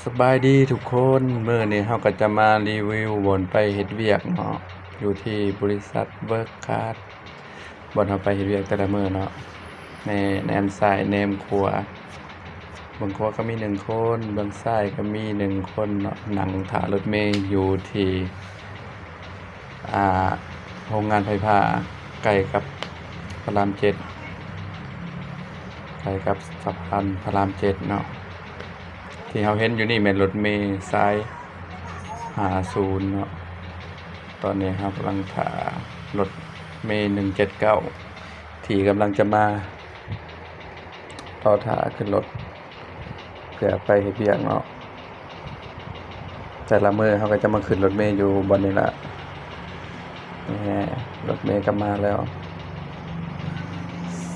ສະບາຍດີທຸກຄົນ, ມື້ນີ້ເຮົາກໍຈະມາຣີວິວບ່ອນໄປເຮັດວຽກເນາະ ຢູ່ທີ່ບໍລິສັດເວີກຄາດ ບ່ອນເຮົາໄປເຮັດວຽກແຕ່ລະມື້ເນາະ. ແນ ແນມຊ້າຍແນມຂວາ, ເບື້ອງຂວາກໍມີໜຶ່ງຄົນ, ເບື້ອງຊ້າຍກໍມີໜຶ່ງຄົນເນາະ, ນັ່ງຖ້າລົດເມຢູ່ທີ່ ອ່າ ໂຮງງານໄຟຟ້າ ໃກ້ກັບພະລາມເຈັດ ໃກ້ກັບສະພານພະລາມເຈັດເນາະ. ທີ່ເຮົາເຫັນຢູ່ນີ້ແມ່ນລົດເມສາຍຫ້າສູນເນາະ. ຕອນນີ້ເຮົາກຳລັງຖ້າລົດເມໜຶ່ງເຈັດເກົ້າ ທີ່ກຳລັງຈະມາ ລໍຖ້າຂຶ້ນລົດ ເພື່ອໄປເຮັດວຽກເນາະ. ແຕ່ລະມື້ເຮົາກໍຈະມາຂຶ້ນລົດເມຢູ່ບ່ອນນີ້ລະ. ນີ້ ລົດເມກໍມາແລ້ວ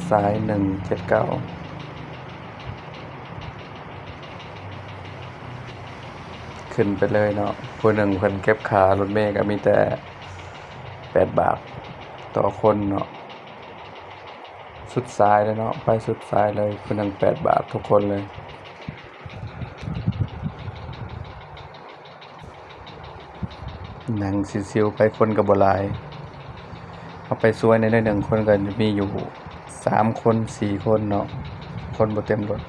ສາຍໜຶ່ງເຈັດເກົ້າ ຂຶ້ນໄປເລີຍເນາະ. ຜູ້ໜຶ່ງເພິ່ນເກັບຄ່າລົດເມກໍມີແຕ່ແປດບາດຕໍ່ຄົນເນາະ. ສຸດສາຍເລີຍເນາະ, ໄປສຸດສາຍເລີຍ, ຜູ້ໜຶ່ງແປດບາດທຸກຄົນເລີຍ. ນັ່ງຊິວໆໄປ, ຄົນກໍບໍ່ຫຼາຍ. ເຮົາໄປສວຍໜ້ອຍໜຶ່ງ, ຄົນກໍມີຢູ່ສາມຄົນ ສີ່ຄົນເນາະ, ຄົນບໍ່ເຕັມລົດ.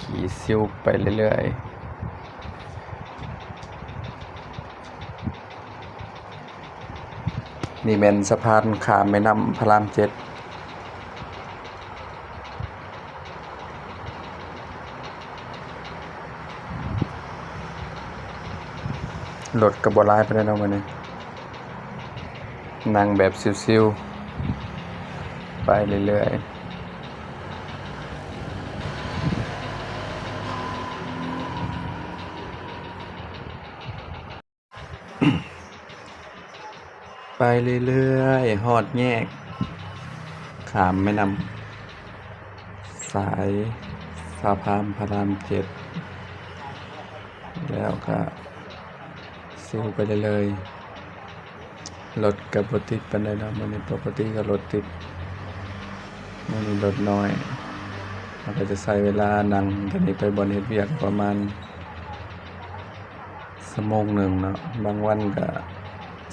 ຂີ່ຊິວໄປເລື້ອຍໆ. ນີ້ແມ່ນສະພານຂ້າມແມ່ນ້ຳພະລາມເຈັດ. ລົດກໍບໍ່ຫຼາຍປານໃດເນາະມື້ນີ້, ນັ່ງແບບຊິວໆໄປເລື້ອຍໆ. ໄປເລື້ອຍໆ ຮອດແຍກຂ້າມແມ່ນ້ຳ ສາຍສະພານພະລາມເຈັດ ແລ້ວກະຊິວໄປເລື້ອຍໆ. ລົດກະບໍ່ຕິດປານໃດເນາະ, ມື້ນີ້ປົກກະຕິກະລົດຕິດ, ມື້ນີ້ລົດໜ້ອຍ. ເຮົາກະຈະໃຊ້ເວລານັ່ງແຕ່ນີ້ໄປບ່ອນເຮັດວຽກປະມານ ຊົ່ວໂມງໜຶ່ງເນາະ, ບາງວັນກະ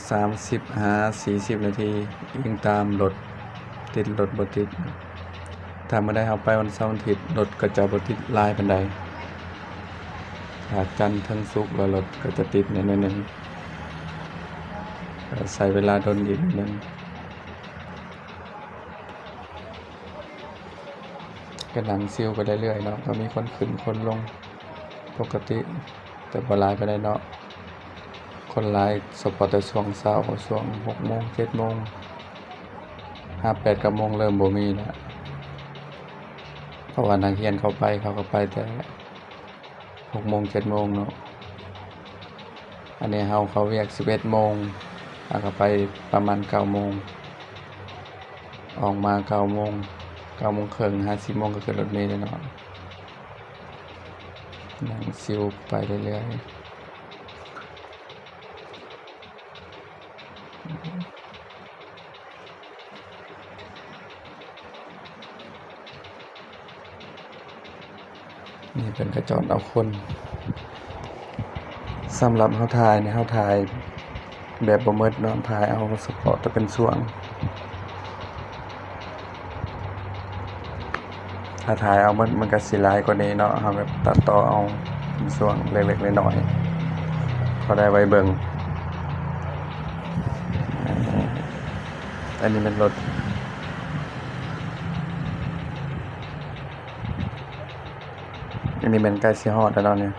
ສາມສິບຫາສີ່ສິບນາທີ, ອີງຕາມລົດຕິດລົດບໍ່ຕິດ. ຖ້າມື້ໃດເຮົາໄປວັນເສົາວັນອາທິດ, ລົດກໍຈະບໍ່ຕິດຫຼາຍປານໃດ. ຖ້າຈັນເຖິງສຸກແລ້ວ, ລົດກໍຈະຕິດແດ່ໜ້ອຍໜຶ່ງ, ກໍໃຊ້ເວລາດົນອີກໜ້ອຍໜຶ່ງ. ກໍນັ່ງຊິວໄປເລື້ອຍໆເນາະ, ກໍມີຄົນຂຶ້ນຄົນລົງປົກກະຕິ, ແຕ່ບໍ່ຫຼາຍປານໃດເນາະ. ຄົນຫຼາຍສະເພາະແຕ່ຊ່ວງເຊົ້າ, ຊ່ວງຫົກໂມງ ເຈັດໂມງ, ຫາແປດ ເກົ້າໂມງເລີ່ມບໍ່ມີແລ້ວ, ເພາະວ່ານັກຮຽນເຂົາໄປ, ເຂົາກໍໄປແຕ່ຫົກໂມງ ເຈັດໂມງເນາະ. ອັນນີ້ເຮົາເຂົ້າວຽກສິບເອັດໂມງ, ເຮົາກໍໄປປະມານເກົ້າໂມງ, ອອກມາເກົ້າໂມງ, ເກົ້າໂມງເຄິ່ງ ຫາສິບໂມງກໍຂຶ້ນລົດເມແລ້ວເນາະ. ນັ່ງຊິວໄປເລື້ອຍໆ. ນີ້ເພິ່ນກະຈອດເອົາຄົນ. ສຳລັບເຮົາຖ່າຍນີ້, ເຮົາຖ່າຍແບບບໍ່ໝົດເນາະ, ຖ່າຍເອົາສະເພາະແຕ່ເປັນຊ່ວງ. ຖ້າຖ່າຍເອົາໝົດມັນກະຊິຫຼາຍກວ່ານີ້ເນາະ, ເຮົາກະຕັດຕໍ່ເອົາເປັນຊ່ວງເລັກໆນ້ອຍໆ ພໍໄດ້ໄວ້ເບິ່ງ. ອັນນີ້ແມ່ນລົດ, ອັນນີ້ແມ່ນໃກ້ຊິຮອດແລ້ວເນາະ, ນີ້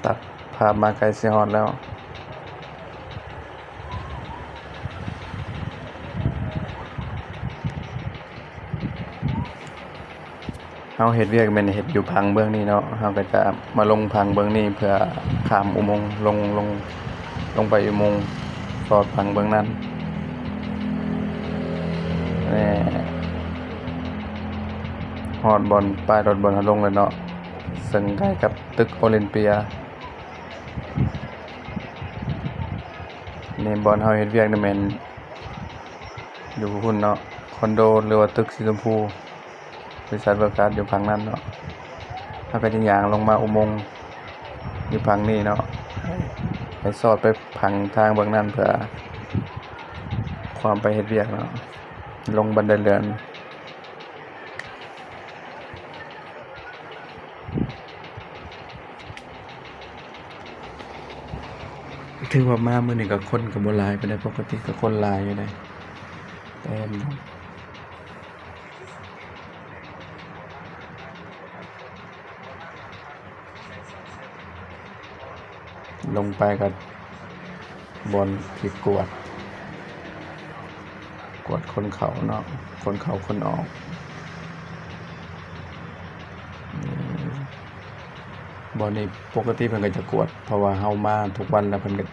ຕັດພາບມາໃກ້ຊິຮອດແລ້ວ. ເຮົາເຮັດວຽກແມ່ນເຮັດຢູ່ພັງເບື້ອງນີ້ເນາະ, ເຮົາກໍຈະມາລົງພັງເບື້ອງນີ້ເພື່ອຂ້າມອຸໂມງ ລົງ ລົງ ລົງໄປອຸໂມງສອດພັງເບື້ອງນັ້ນ. ແນ່ ຮອດບ່ອນປ້າຍລົດບ່ອນເຮົາລົງແລ້ວເນາະ, ເຊິ່ງໃກ້ກັບຕຶກໂອລິມເປຍ. ນີ້ບ່ອນເຮົາເຮັດວຽກນີ້ແມ່ນຢູ່ພຸ້ນເນາະ, ຄອນໂດ ຫຼືວ່າຕຶກສີຊົມພູ. ບໍລິສັດເວີກາດຢູ່ຝັ່ງນັ້ນເນາະ. ເຮົາກໍຈະຍ່າງລົງມາອຸໂມງຢູ່ຝັ່ງນີ້ເນາະ ໃຫ້ສອດໄປຝັ່ງທາງເບື້ອງນັ້ນ ເພື່ອຄວາມໄປເຮັດວຽກເນາະ, ລົງບັນໄດເລື່ອນ. ຖືວ່າມາມື້ນີ້ກໍຄົນກໍບໍ່ຫຼາຍປານໃດ, ປົກກະຕິກໍຄົນຫຼາຍຢູ່ເດ້ ແຕ່ລົງໄປກໍບ່ອນທີ່ກວດ ກວດຄົນເຂົ້າເນາະ, ຄົນເຂົ້າຄົນອອກ. ອືມ ບ່ອນນີ້ປົກກະຕິເພິ່ນກໍຈະກວດ ເພາະວ່າເຮົາມາທຸກວັນແລ້ວ ເພິ່ນກໍ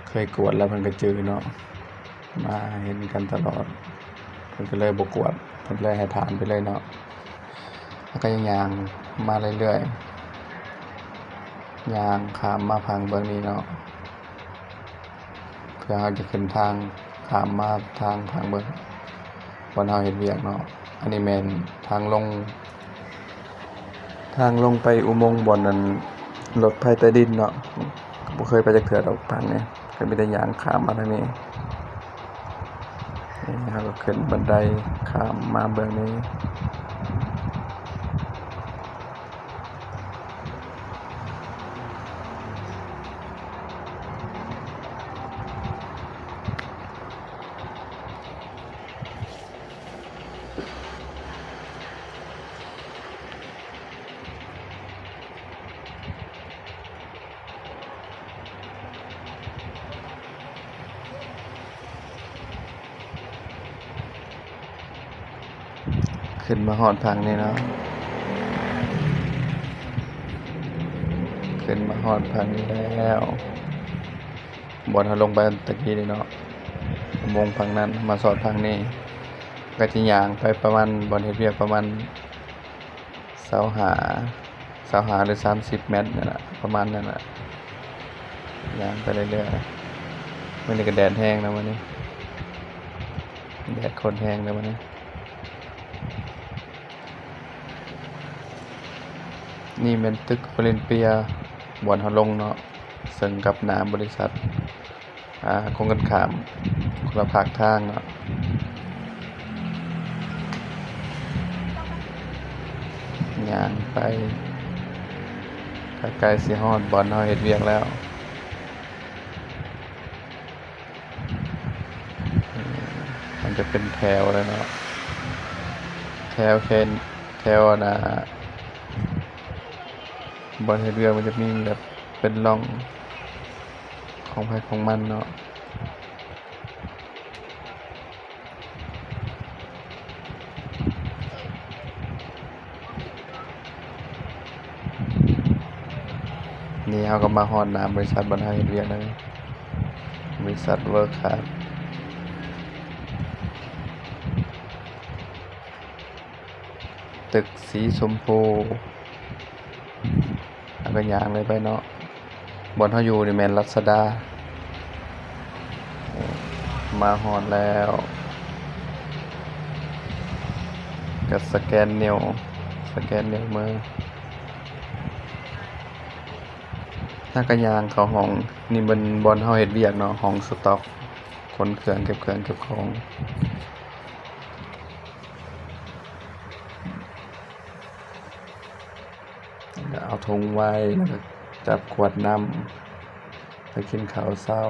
ເຄີຍກວດແລ້ວ ເພິ່ນກໍຈື່ເນາະ, ມາເຫັນກັນຕະຫຼອດ ເພິ່ນກໍເລີຍບໍ່ກວດ, ເພິ່ນເລີຍໃຫ້ຜ່ານໄປເລີຍເນາະ. ແລ້ວກໍຍ່າງມາເລື້ອຍໆ ຍ່າງຂ້າມມາຝັ່ງເບື້ອງນີ້ເນາະ. ເພື່ອເຮົາຈະຂຶ້ນທາງຂ້າມມາທາງທາງເບິ່ງບ່ອນເຮົາເຮັດວຽກເນາະ. ອັນນີ້ແມ່ນທາງລົງ ທາງລົງໄປອຸໂມງບ່ອນນັ້ນ ລົດໄຟໃຕ້ດິນເນາະ, ກໍບໍ່ເຄີຍໄປຈັກເທື່ອດອກທາງນີ້, ກໍມີແຕ່ຍ່າງຂ້າມມາທາງນີ້. ນີ້ເຮົາກໍຂຶ້ນບັນໄດຂ້າມມາເບື້ອງນີ້. ຂຶ້ນມາຮອດຝັ່ງນີ້ເນາະ, ຂຶ້ນມາຮອດຝັ່ງນີ້ແລ້ວ. ບ່ອນເຮົາລົງໄປຕະກີ້ນີ້ເນາະ, ອຸໂມງຝັ່ງນັ້ນ ມາສອດຝັ່ງນີ້, ກໍຈະຍ່າງໄປປະມານ ບ່ອນເຮັດວຽກປະມານ ຊາວຫ້າ ຊາວຫ້າ ຫຼື ສາມສິບແມັດນີ້ແຫຼະ ປະມານນັ້ນແຫຼະ, ຍ່າງໄປເລື້ອຍໆ. ມື້ນີ້ກໍແດດແຮງນະ, ມື້ນີ້ແດດໂຄດແຮງເລີຍມື້ນີ້. ນີ້ແມ່ນຕຶກໂອລິມເປຍ ບ່ອນເຮົາລົງເນາະ, ເຊິ່ງກັບໜ້າບໍລິສັດ ອ່າ ກົງກັນຂ້າມ ຄົນລະພາກທາງເນາະ. ຍ່າງໄປ ໃກ້ໆຊິຮອດບ່ອນເຮົາເຮັດວຽກແລ້ວ. ມັນຈະເປັນແຖວເລີຍເນາະ, ແຖວເຊັ່ນ ແຖວອັນນ່າ ບ່ອນເຮັດວຽກ ມັນຈະມີແບບເປັນຮ່ອງຂອງໃຜຂອງມັນເນາະ. ນີ້ເຮົາກໍມາຮອດໜ້າບໍລິສັດບ່ອນເຮົາເຮັດວຽກແລ້ວ, ບໍລິສັດເວີກຄາດ. ຕຶກສີຊົມພູ ເຮົາກໍຍ່າງເລີຍໄປເນາະ. ບ່ອນເຮົາຢູ່ນີ້ແມ່ນລັດຊາດາ. ມາຮອດແລ້ວ ກໍສະແກນນິ້ວ ສະແກນນິ້ວມື. ເຮົາກໍຍ່າງເຂົ້າຫ້ອງ, ນີ້ແມ່ນບ່ອນເຮົາເຮັດວຽກເນາະ, ຫ້ອງສະຕັອກ ຂົນເຄື່ອງ ເກັບເຄື່ອງເກັບຂອງ. ເອົາຖົງໄວ້ ແລ້ວກໍຈັບຂວດນ້ຳໄປກິນເຂົ້າເຊົ້າ.